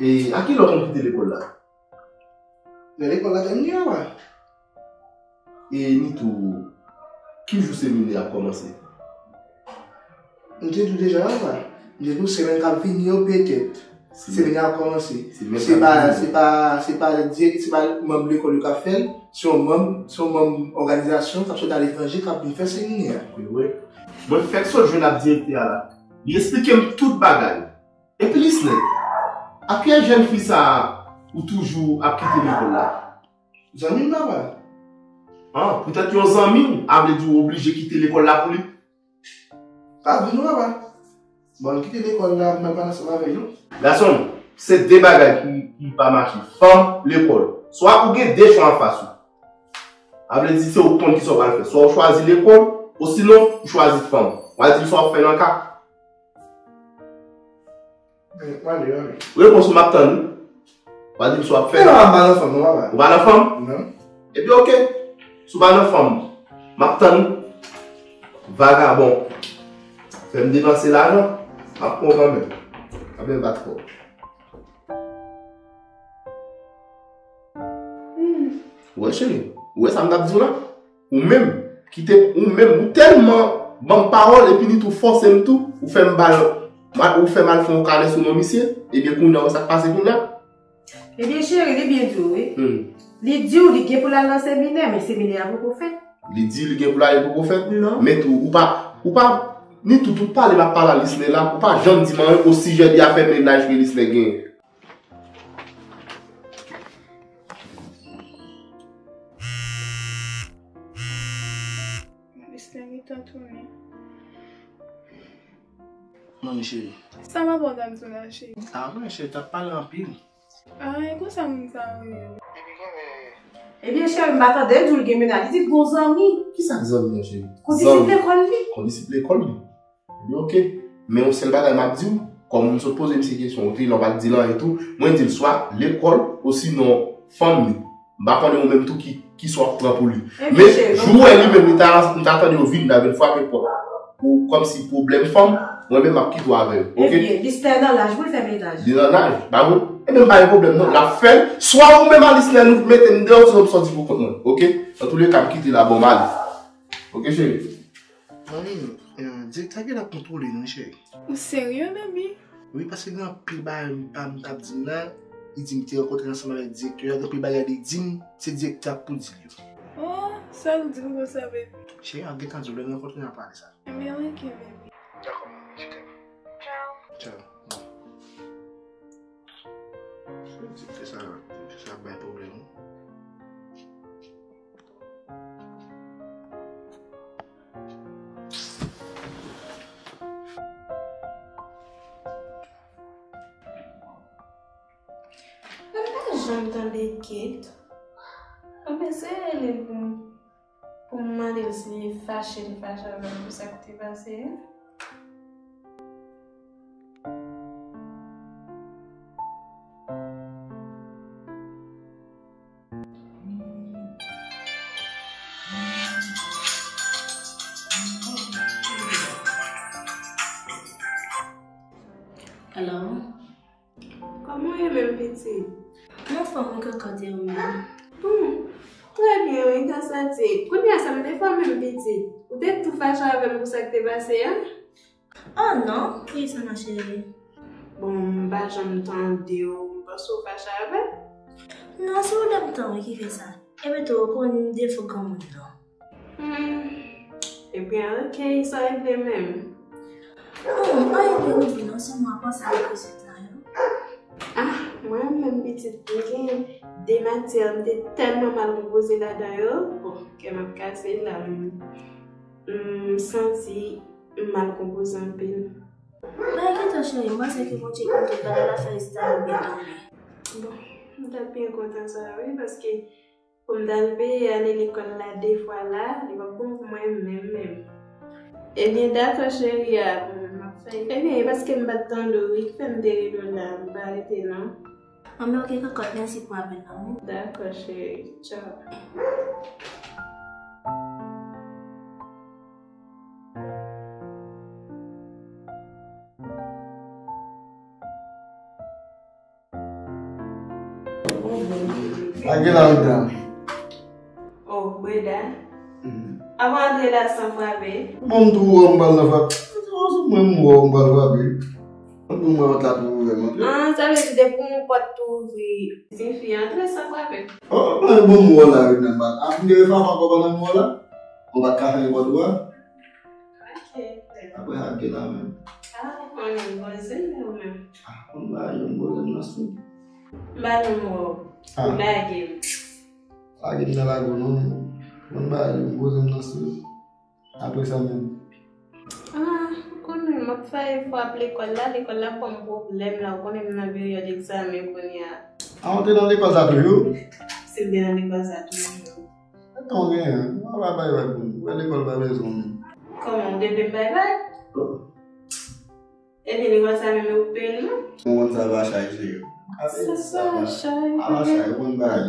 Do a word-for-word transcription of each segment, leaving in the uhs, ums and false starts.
E a ki lè w konn kite lekòl la? Lè lekòl la tèmine a, papa. E Nitou, ki jou seminè ap kòmanse? M te di w deja, papa. M te di w semèn k ap vini yo, petèt. Semèn, semèn ap kòmanse. Semèn k ap vini. Se pa, se pa, se pa dirèk, se pa manm lekòl yo k ap fè l. Se yon manm, se yon manm òganizasyon k ap sot aletranje k ap vin fè seminè a. Wi, wi. Mwen fèk sot jwenn ak direktè a la. Li esplike m tout bagay. Epi Lisnè, a ki lè jèn fi sa a ou toujou ap kite lekòl la? Zanmi m, papa. Ah, poutèt yon zanmi w, a vle di w oblije kite lekòl la pou li? Pa vin non, papa. Bon, kite lekòl la, m al pale ansanm avè l non. Gason m, se de bagay ki, ki pa mache. Fanm, lekòl. Swa ou gen de chwa anfas ou. A vle di se ou k konn kisa w pral fè. Swa ou chwazi lekòl, osinon ou chwazi fanm. W a di m sa w ap fè nan ka. Eh, w ale, w ale. Repons ou m ap tann wi. W a di m sa w ap fè. Men papa, m pa nan fanm non, papa. Ou pa nan fanm? Non. Ebyen, oke. Si w pa nan fanm, m ap tann ou. Vagabon. Fè m depanse lajan, m ap pran w kanmenm. Apre m bat fò. Hmm. Ou wè, cheri, ou wè sa m t ap di w la? Ou menm, kite, ou menm, ou tèlman ban m pawòl, epi Nitou fòse m tou, ou fè m ba l, ou fè m al fè yon kanè sou non misye, ebyen, kounye a, ou wè sa k pase kounye a? Ebyen, cheri, li byen di w, wi. Hmm. Li di w li gen pou l al nan seminè, men seminè a poko fèt. Li di li gen pou l al, li poko fèt? Non. Men tou, ou pa, ou pa, Nitou, tout pale m ap pale a Lisnè la, ou pa janm di m anyen osijè de afè mennaj ke Lisnè genyen. Lisnè gentan tounen. Mami cheri. Sa papa w t ap di w la, cheri? Ah, mwen cheri, t ap pale anpil. Ah, e konsa moun sa yo ye. Ebyen, cheri, m pa tande l di w l gen mennaj. Li di l gon zanmi. Kisa k zanmi an, cheri? Kondisip lekòl li. Kondisip lekòl li. Ebyen, oke. Men yon sèl bagay m ap di w, kòm m sot poze misye kesyon, ou te la, ou pa t di l anyen tou, mwen di l swa lekòl, osinon fanm li. M pa konnen ou menm tou ki, ki swa w pran pou li. Men jou w wè li menm, li ta, m ta tande yo vin la, vin frape pòt ou, kòmsi pwoblèm fanm, mwen menm m ap kite w avè yo, oke? Ebyen, Lisnè nan laj pou l fè mennaj. Li nan laj, pa vre? Ebyen, m pa gen pwoblèm non, l ap fè l. Swa ou menm a Lisnè nou mete m deyò, sinon m sòti pou kont mwen, oke? Antouleka, m kite la, bon, m ale. Oke, cheri? Zanmi m, eh, direktè a genlè ap kontwole nou, cheri. Ou serye, baby? Wi, paske gen anpil bagay m pa m t ap di m la, li di m te rankontre ansanm avèk direktè a, gen anpil bagay li di m, se direktè a k pou di l yo. Oh, sa l di m konsa, baby? Cheri, an gentan di w, lè n rankontre, n a pale sa. Ebyen, oke, baby. Dakò, manmi, je t'aime. Ciao. Ciao. Se direktè sa, direktè sa ap bay pwoblèm, wi. Mwen pa janm tande Kate. Mwen eseye rele l pou m, pou m mande l si li fache, li fache avè m pou sa k te pase a. Hello? Kòman w ye menm, pitit? Mwen anfòm wi, kòkòt, e ou menm? Hmm, trè byen wi, gras a Dye. Kounye a sa m te fè w menm, pitit? Ou te tou fache avè m pou sa k te pase a? Oh non, kiyès sa, ma chérie? Bon, m pa janm tande w, m panse w fache avè l. Non, se pwoblèm tan wi ki fè sa. Epi tou, ou konn defo granmoun nan. Hmm, ebyen, oke, sa regle menm. Non, anyen pa regle non, sèlman panse ak rezilta yo. Ah, mwen menm pitit, m gen de matyè, m te tèlman mal konpoze ladan yo. Bon, kè m ap kase la, m, m santi m mal konpoze anpil. Pa enkyete w, cheri, m panse ke Bondye konn tout bagay, l ap fè rezilta yo byen tonbe. Bon, m t ap byen kontan sa, wi, paske pou m t al peye ane lekòl la de fwa la, li p ap bon pou mwen menm, menm. Ebyen, dakò, cheri a, m ap fè. Ebyen, e paske m pa t tande w, wi, ki fè m te rele w la, m pa rete, non. Anben, oke, kòkòt, mèsi pou apèl la, wi. Dakò, cheri. Tchaw. Ake la ou dan. Oh, Breda. Ap antre la san frape. Bon, m tou wè m pral nan frape. Mwen m wè m pral frape. Mwen m wè pòt la tou ouvè, mwen. Ah, sa vle di depi yon pòt tou ouvri, ti fi antre san frape. Oh, mwen bon m wè la, wi, nan bal. Ap gen fwa ankò pandan m wè la. Mwen pa t ka fè nenpòt wè. Ok, frè. Apre sa, gen la menm. Ah, ou konnen m poze m ou menm. Ah, mwen ba yo m poze m nan sou. M ba nou mò. Ah. Ou lage m. Lage m nan lago non. Mwen ba yo m poze m nan sou. Apre sa menm. Ah, ou konnen m ap fè efò ap lekòl la, lekòl la ban m pwoblèm la, ou konnen m nan peryòd egzamen kounye a. Ah, ou te nan lekòl sa toujou? Si m te nan lekòl sa toujou. Etan w genyen, mwen pa bay vag pou nou. Wè lekòl pa bezwen w menm. Kòman, w te vle m bay vag? Oh. Epi lekòl sa menm e ou k peye l non? Mwen konn sa va chay, cheri. Sa va chay, a va chay, ou konn bagay.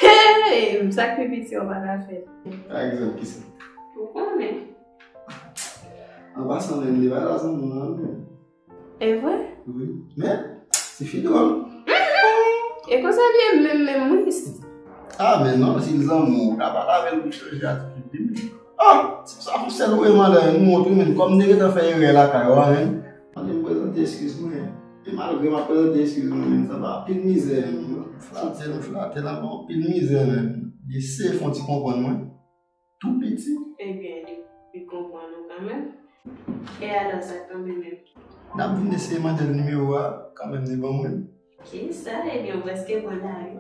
Hey, sa k pi piti an pa ka fè. Pa egzanp, kisa? Ou konnen. An pasan, menm li pa la zanmi w nan menm. E vre? Wi. Men, se fi dwòl. E konsa li ye menm, menm, wi. Ah, men non, si l zanmi w, ou ka pale avè l pou chanje atitid li menm. Ah, sa fè sèl ou e malè, nou wont wi, men kòm m te gentan fè erè lakay ou a, men. Mande m prezante eskiz mwen. E malgre m ap prezante eskiz mwen, men sa pa anpil mizè, men. Flate l, flate l, anpil mizè, men. Li eseye fè yon ti konprann mwen. Tou piti. Ebyen, li, li konprann ou kanmenm. E alò, sa k tonbe menm? N ap vin eseye mande l nimewo a, kanmenm li ban mwen. Kisa? Ebyen, ou prèske bon la, wi.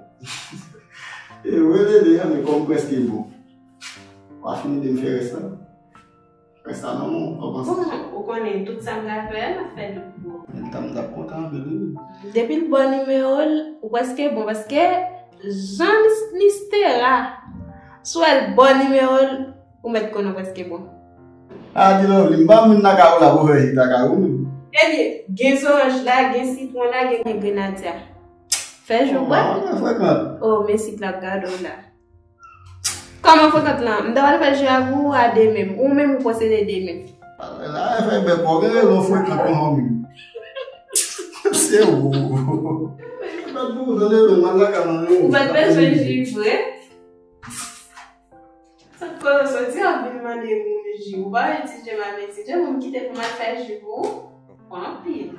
E, wi, Lele, men kòm prèske bon. W a fini de m fè rès la. Rès la nan men w, w panse? Bon, ou konnen tout sa m ka fè a, m ap fè l pou ou. Men tanm t ap kontan anpil, wi. Depi l ba w nimewo l, ou prèske bon, paske jan li, li stera, si w wè l ba w nimewo l, ou mèt konnen w prèske bon. A, di Lovely, m pa moun nan kay ou la pou fè jis nan kay ou menm. Ebyen, gen zoranj la, gen sitwon la, gen grenadya. Fè jou bwè. Oh, mwen frekant. Oh, men si k la ap gade w la. Kòman frekant lan? M ta pral fè jis ak ou a demen. Ou menm ou posede demen. La, fè bèk ou gen rezon frekant konsa menm. Se ou. Bat pou ou tande, men, m al lakay mwen, men. Ou pa t bezwen jis vre. Sa k koz ou soti ap vin mande moun jis? Ou pa wè ti je m ap etidye, pou m kite pou m al fè jis pou ou? Ou anpil.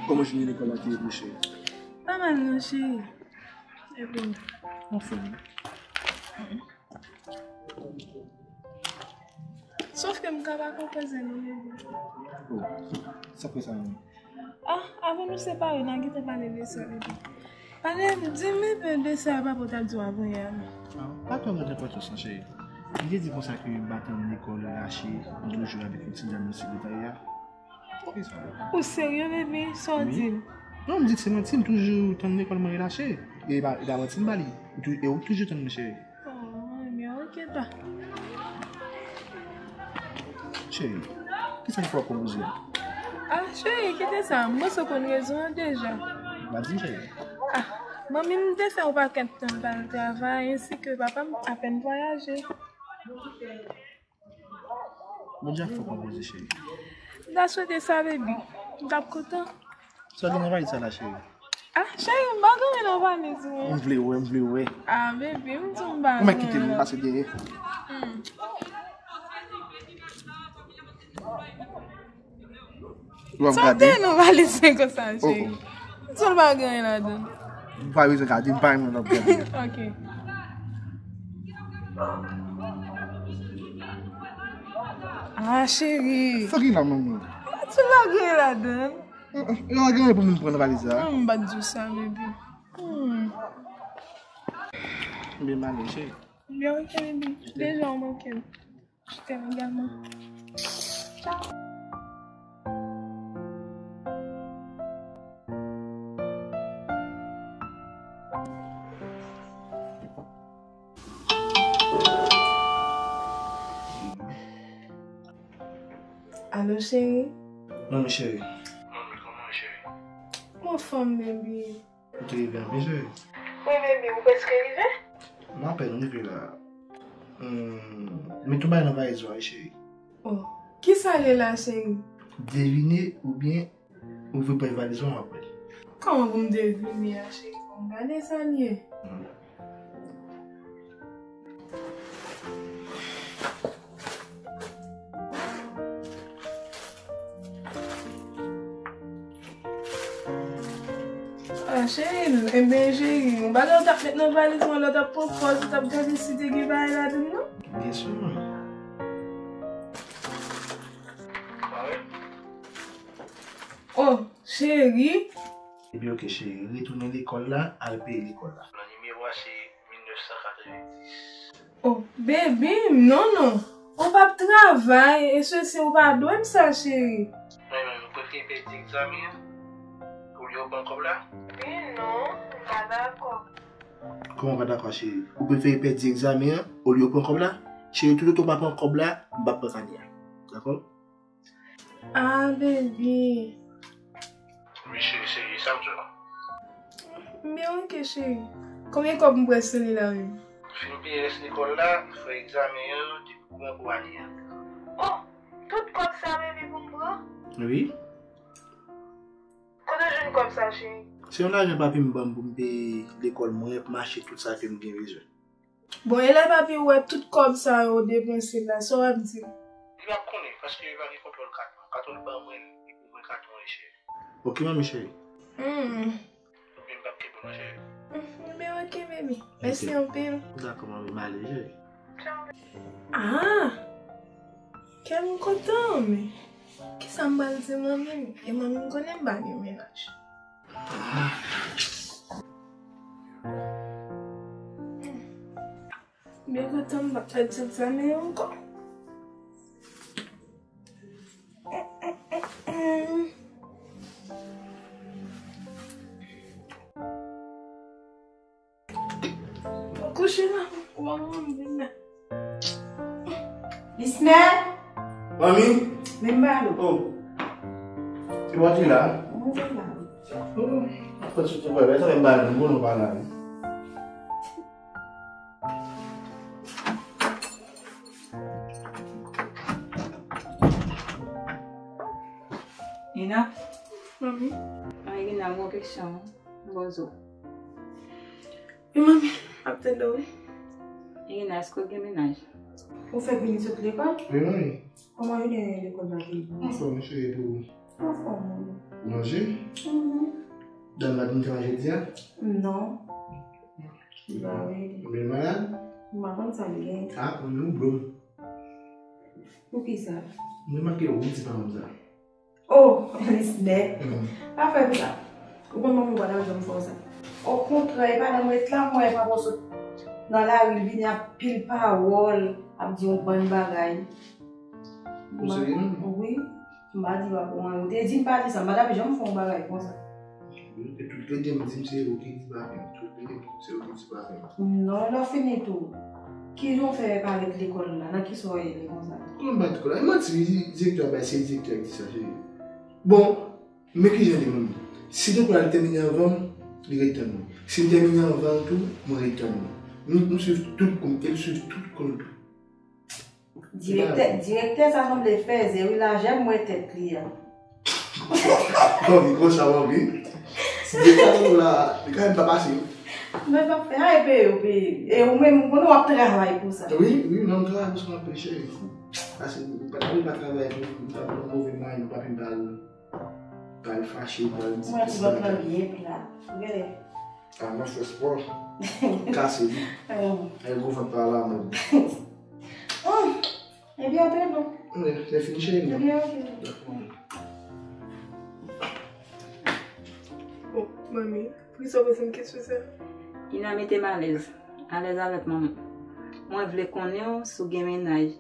Kòman jounen lekòl la te ye pou cheri? Pa mal non, cheri. E pou m anfòm. Sòf ke m ka pa konprann non, bebe. Oh, sa fè sa menm? Ah, avan nou separe, n a gentan pale de sa, bebe. Pale, di m, bebe, de sa papa w t ap di w avan yè a. Ah, pa twò mete enpòtans non, cheri. Li te di konsa ke baton lekòl li rache, li toujou avèk yon ti dam nan sekretari a. Ou serye, bebe? Sa w di m? Non, m di se manti, m toujou tann lekòl mwen relache. E pa, e pa manti m ba li. Ou tou-, e ou toujou tann mwen, cheri. Oh, ebyen, oke, ta. Cheri, kisa ki fè w konn koze a? Ah, cheri, kite sa. M panse w konn rezon an deja. Ba di m, cheri. Ah, manmi m te fè yon pakèt tan pa l travay, ensi ke papa m apèn vwayaje. Bondye ap fè w konpoze, cheri. M ta swete sa, baby. M t ap kontan. Sa gen nan valiz sa la, cheri? Ah, cheri, m pa gen anyen nan valiz mwen. M vle wè, m vle wè. Ah, baby, m di w m pa gen anyen. Ou mèt kite m, m pase dèyè. Hmm. Ou ap gade? Sa w te nan valiz mwen konsa, cheri? Oh, oh. Sa w pa gen anyen ladan? M pa bezwen gade, m pa renmen lè w ap gade. Ok. Ah, cheri. Sa ki la, manmi? Sa w pa gen anyen ladan? Mm, mm. Yo pa gen anyen pou moun pran nan valiz la. Non, m pa t di w sa, baby. Hmm. Byen, m ale, cheri. Byen, ok, baby. Deja, w manke m. Je t'aime également. Ciao. Alo, cheri? Manmi cheri. Manmi, kòman w, cheri? M anfòm, baby. Ou te rive anpil, cheri? Wi, baby, ou prèske rive? M apèn rive la. Hmm, met yon bagay nan valiz ou a, wi, cheri. Oh, kisa l ye la, cheri? Devine oubyen ouvri pòch valiz ou a, w ap wè l. Kòman pou m devine a, cheri? Gade sa l ye. Ah, cheri, enben, cheri, yon bagay ou t ap met nan valiz mwen, lè w t ap pran pòz, ou t ap gade si te gen bagay ladan l, non? Byen si, manmi. Oh, cheri. Ebyen, oke, cheri, retounen lekòl la, al peye lekòl la. Nan nimewo a, se mil nèf san katrevenndis. Oh, baby, non, non. Ou p ap travay, e sesi ou pa dwe m sa, cheri. Mwen menm, ou prefere pèdi egzamen an olye w pran kòb la? Wi, non, m pa dakò. Kòman w pa dakò, cheri? Ou prefere pèdi egzamen an olye w pran kòb la? Cheri, toutotan w pa pran kòb la, m p ap pran kane a. Dakò? Ah, baby. Wi, cheri, se sa m di w la. Men oke, cheri. Konbyen kòb m pral sele la menm? Fin peye rès lekòl la, fè egzamen an, depi w pran pou ane a. Oh, tout kòb sa, baby, pou m pran? Wi. Kote w jwenn kòb sa, cheri? Se yon lajan papi m ban m pou m peye lekòl mwen, pou m achte tout sa ke m gen bezwen. Bon, e lè papi w wè tout kòb sa yo depanse la, sa w ap di l? Li p ap konnen, paske li pa gen kontwòl kat mwen. Kat ou li ban mwen, li pou mwen kat mwen, cheri. Oke, manmi cheri. Hmm. Oubyen m p ap kenbe w non, cheri. Hmm, men oke, baby. Mèsi anpil. Dakò, manmi, m ale, cheri. Ah! Kè m kontan, men. Kisa m pral di manmi m? E manmi m konnen m pa gen mennaj. Byen kontan m p ap pèdi egzamen an ankò. Mwen kouche la, ou pa manman m vin la. Lisnè! Manmi! Vin ba nou. Oh! Se pa ti la? Mwen se la. Oh! Apre sou ti bwè, sa menm ba nou, bon nou pa la. Ina? Manmi? Ay, Ina, m gon kesyon m poze w. Wi, manmi, m ap tande w, wi. Ina, èske w gen mennaj? Ou fèk vini sot lekòl? Wi, manmi. Kòman jounen lekòl la te ye? Anfòm, cheri, e pou ou? Anfòm, manmi. Manje? Mhm. Dam la vin travay jodi a? Non. Li pa vini. Ou byen malad? M pa konn sa l gen. Ah, ou nou blòm. Poukisa? M remake w di pa konn sa. Oh, Lisnè. Mm. Pa fè m sa. Ou konn manman w pa t ap janm fè w sa. Okontrè, e pandan m ret la, m wè papa w sot nan lari, l vini ak pil pawòl, ap di yon bann bagay. Ou serye menm? Wi. M pa di papa w anyen. Ou te di m pa di sa, m pa t ap janm fè yon bagay konsa. E tout lede m di m se ou ki di pa fè m. Tout lede m di se ou ki di pa fè m. Non, lè w fini tou. Kijan w fè parèt lekòl la? Nan kisa w ye konsa? Kòman m parèt lekòl la? E manti, direktè a bay, se direktè a ki di sa, cheri. Bon, men kijan li menm. Si te kou la li tèmine anvan m, li ret tann mwen. Si m tèmine anvan l tou, mwen ret tann mwen. M, m swiv tout kou m, e l swiv tout kou l tou. Direktè, direktè sa sanble fèzè, wi, lajè m wè tèt li a. Bon, li konsa, bon, wi. Si direktè sa la, li ka menm pa pase, wi. Men pa fè, ay, peye yo, peye. E ou menm, ou konnen w ap travay pou sa. Wi, wi, non, m travay pou sa, m ap peye, cheri. Paske ou pa, ou pa travay pou, ou pa pran move mari, ou pa fin pale. Pral fache, pral di. Mwen, ti lòt lan byen plat. Gade. Ah, mwen fè spò. Kase li. Ay, gwo vant pa la mòd. Oh, ebyen, trè byen. Wi, se fini, cheri, non? Ebyen, ok. Dakò. Bon, manmi, poukisa w poze m kesyon sa? Ina mete m alèz. Alèz avèk manman. Mwen vle konnen w si w gen mennaj.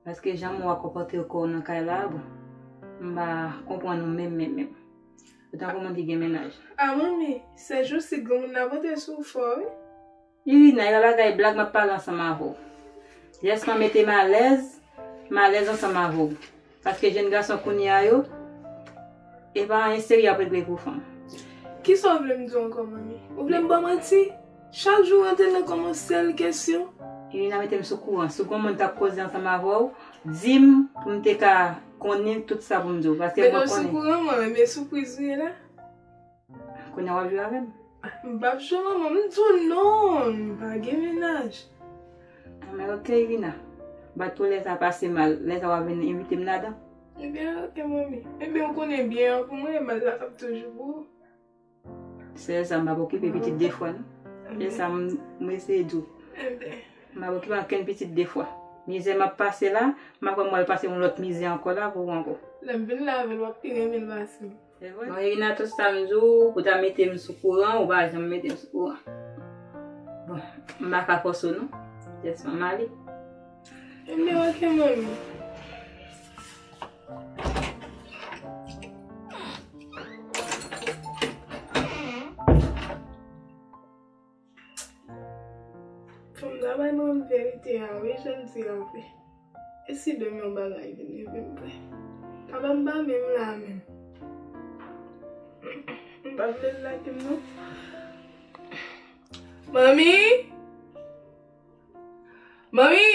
Paske jan m wè w ap konpòte kò w nan kay la a, bon, m pa konprann ou menm, menm, menm. Ou tankou moun ki gen mennaj. A, manmi, sèjousi granmoun nan ap antre sou ou fò, wi. Irina, e pa bagay blag m ap pale ansanm avè w. Jès lan mete m alèz, m alèz ansanm avè w. Paske jèn gason kounye a yo, e pa anyen serye y ap regle pou fanm. Kisa w vle m di w ankò, manmi? Ou vle m ba w manti? Chak jou w rantre nan kò m yon sèl kesyon. Irina mete m sou kouran. Si w gen yon moun t ap koze ansanm avè w, di m pou m te ka konnen tout sa pou m di w. Paske mwen konnen. Mete w sou kouran, mwen, men sipriz ou ye la. Kounye a w ap jwe avè m? M p ap jwe manman, m di w non, m pa gen mennaj. Anben, ok, Irina. Bat pou lè sa pase mal, lè sa w ap vin envite m ladan. Ebyen, ok, manmi. Ebyen, ou konnen byen an pou mwen, mal la ap toujou pou ou. Sèl sa, m p ap okipe pitit de fwa, non. Se sa m eseye di w. M p ap okipe ankenn pitit de fwa. Mizè m ap pase la, m ap wè m pral pase yon lòt mizè ankò la pou ou ankò. Lè m vin la avè l, w ap pi renmen l pase m. Se vre? Bon, Irina, tout sa m di w, pou ta mete m sou kouran, ou pa janm mete m sou kouran. Bon, m pa ka fòse w non. Jès m ale. Ebyen, ok, manmi. Fò m ta bay manman m verite a, wi, jan l di a vre. E si demen yon bagay vin rive m vre? Papa m pa menm la menm. M pa vle l lage m non. Manmi! Manmi!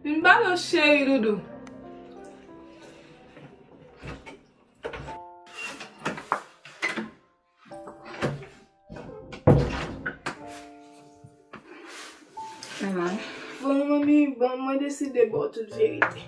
Vin pale w cheri doudou. Manman. Bon, manmi, bon, mwen deside ba w tout verite.